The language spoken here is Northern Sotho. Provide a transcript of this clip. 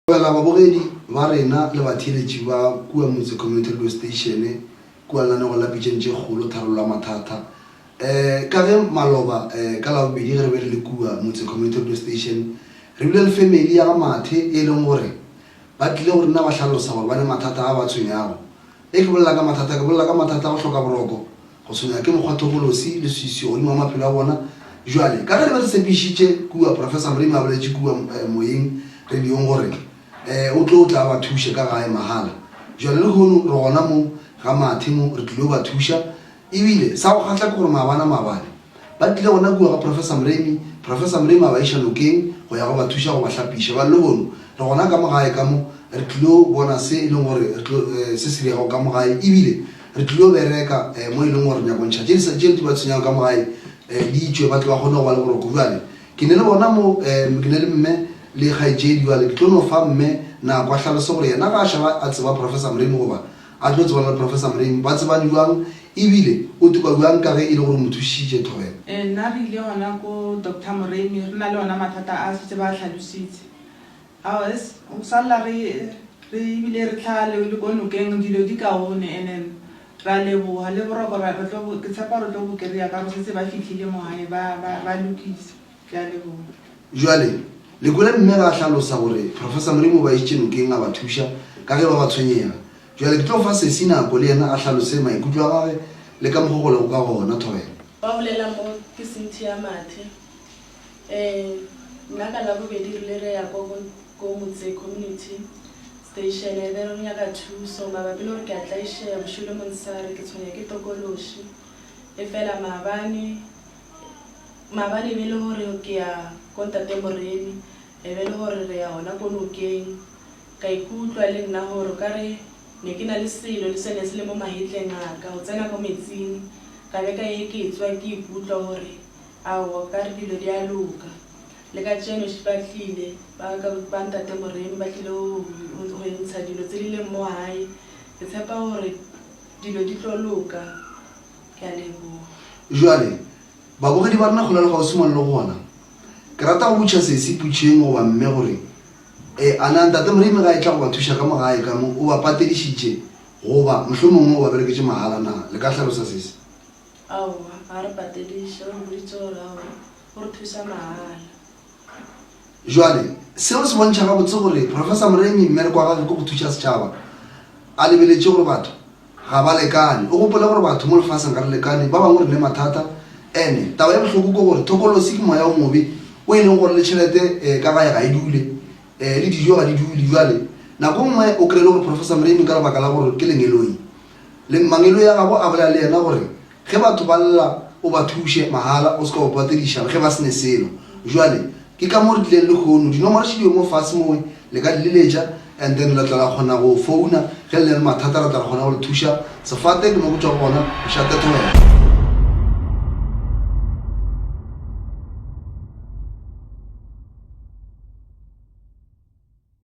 Dumela babogedi ba rena le batheeletši ba kua Motse Community Radio Station kua lenanego la Pitšeng tše Kgolo Tharollo ya Mathata. Um ka ge maloba um ka Labobedi ge re be re le kua Motse Community Radio Station re bile le family ya ga Mathe e leng gore ba tlile go rena ba hlalosa gore ba ne mathata a ba tshwenyago. Ge ke bolela ka mathata ke bolela ka mathata a go hloka boroko, go tshwenywa ke mokgwa thokolosi, leswiswi godimo ga maphelo a bona. Bjale, ka ge re be re tshepišitše kua, Professor Moremi a boletše kua moyeng radiong gore o tlo tla a ba thuše ka gae mahala. Bjale lehono re gona mo ga Mathe mo, re tlilo ba thuša. Ebile sa go kgahla ke gore maabana maabane ba tlile gona kua ga Professor Moremi, Professor Moremi a ba iša nokeng go ya go ba thuša go ba hlapiša. Bjale lehono re gona ka mo gae ka mo, re tlilo bona se e leng gore re tlo, se se diregago ka mo gae. Ebile Re tlilo bereka mo e leng gore re nyaka go ntšha tše di sa, tše di ba tshwenyago ka mo gae di tšwe, ba tle ba kgone go ba le boroko. Bjale ke ne le bona mo, ke ne le mme le kgaetšedi. Bjale ke tlo no fa mme nako a hlalose gore yena ga a šala a tseba Professor Moremi goba a tlo tsebana le Professor Moremi, ba tsebane bjang ebile o tokwa bjang ka ge e le gore o mo thušitše. Thobela. Nna re ile gona ko Doctor Moremi, re na le ona mathata a setse ba a hlalositse. Aowa es go sa lla re re ebile re tlha le le ko nokeng dilo di kaone and then ra leboga le boroko ra re tlo bo ke tshepa re tlo bo kry-a ka gore setse ba fihlile mo gae ba ba ba lokisa ke a leboga. Jwale, le kwele mme ga a hlalosa gore Professor Moremi o ba išitše nokeng a ba thuša ka ge ba ba tshwenyega. Jwale ke tlo fa sesi nako le yena a hlalose maikutlo a gagwe le ka mokgo go lego ka gona. Thobela. Wa bolela mo ke Cynthia Mathe. Ee, nna ka Labobedi re ile re ya ko, ko motse community station e be re nyaka thuso mabapi le gore ke a tlaišega bošego le monsare ke tshwenya ke tokološi. Efela maabane, maabane e be e le gore ke ya ko ntate Moremi, e be e le gore re ya gona ko nokeng. Ka ikutlwa le nna gore o ka re ne ke na le selo le se ne se le mo mahetleng a ka, go tsena ko metsing ka be ka ye ke tswa ke ikutlwa gore Aowa, o ka re dilo di a loka. Le ka tšeno ši ba tlile, ba ka ba ntate Moremi ba tlile go go ntsha dilo tse di leng mo gae. Ke tshepa gore dilo di tlo loka. Ke a leboga. Jwale, babogedi ba rena kgole le kgauswi mo le lego gona, ke rata go botša sesi Putšeng goba mme gore, e, a na ntate Moremi ga e tla go ba thuša ka mo gae ka mo, o ba patedišitše goba mohlomongwe o ba bereketše mahala na? Le ka hlalosa sesi? Aowa, ga re patediše, o re boditše gore aowa, o re thuša mahala. Jwale, seo se bontšha gabotse gore Professor Moremi mmereko wa gagwe ke go thuša setšhaba a lebeletše gore batho ga ba lekane. O gopole gore batho mo lefaseng ga re lekane, ba bangwe re ne mathata. Ene taba ye bohloko ke gore thokolosi ke moya o mobe o e leng gore le tšhelete ka gae ga e dule, le dijo ga di dule. Jwale nako nngwe o kry-e le gore Professor Moremi ka lebaka la gore ke lengeloi, Le mangeloi a gabo a bolela le yena gore ge batho ba lla o ba thuše mahala o se ka ba patediša le ge ba se ne selo. Jwale ke ka mo re tlileng lehono. Dinomoro še di yo mo fase mowe le ka di leletša and then la tla la kgona go founa ge le na le mathata re tla re kgona go le thuša. Sefate ke mo ke tšwago gona, mošate thobela.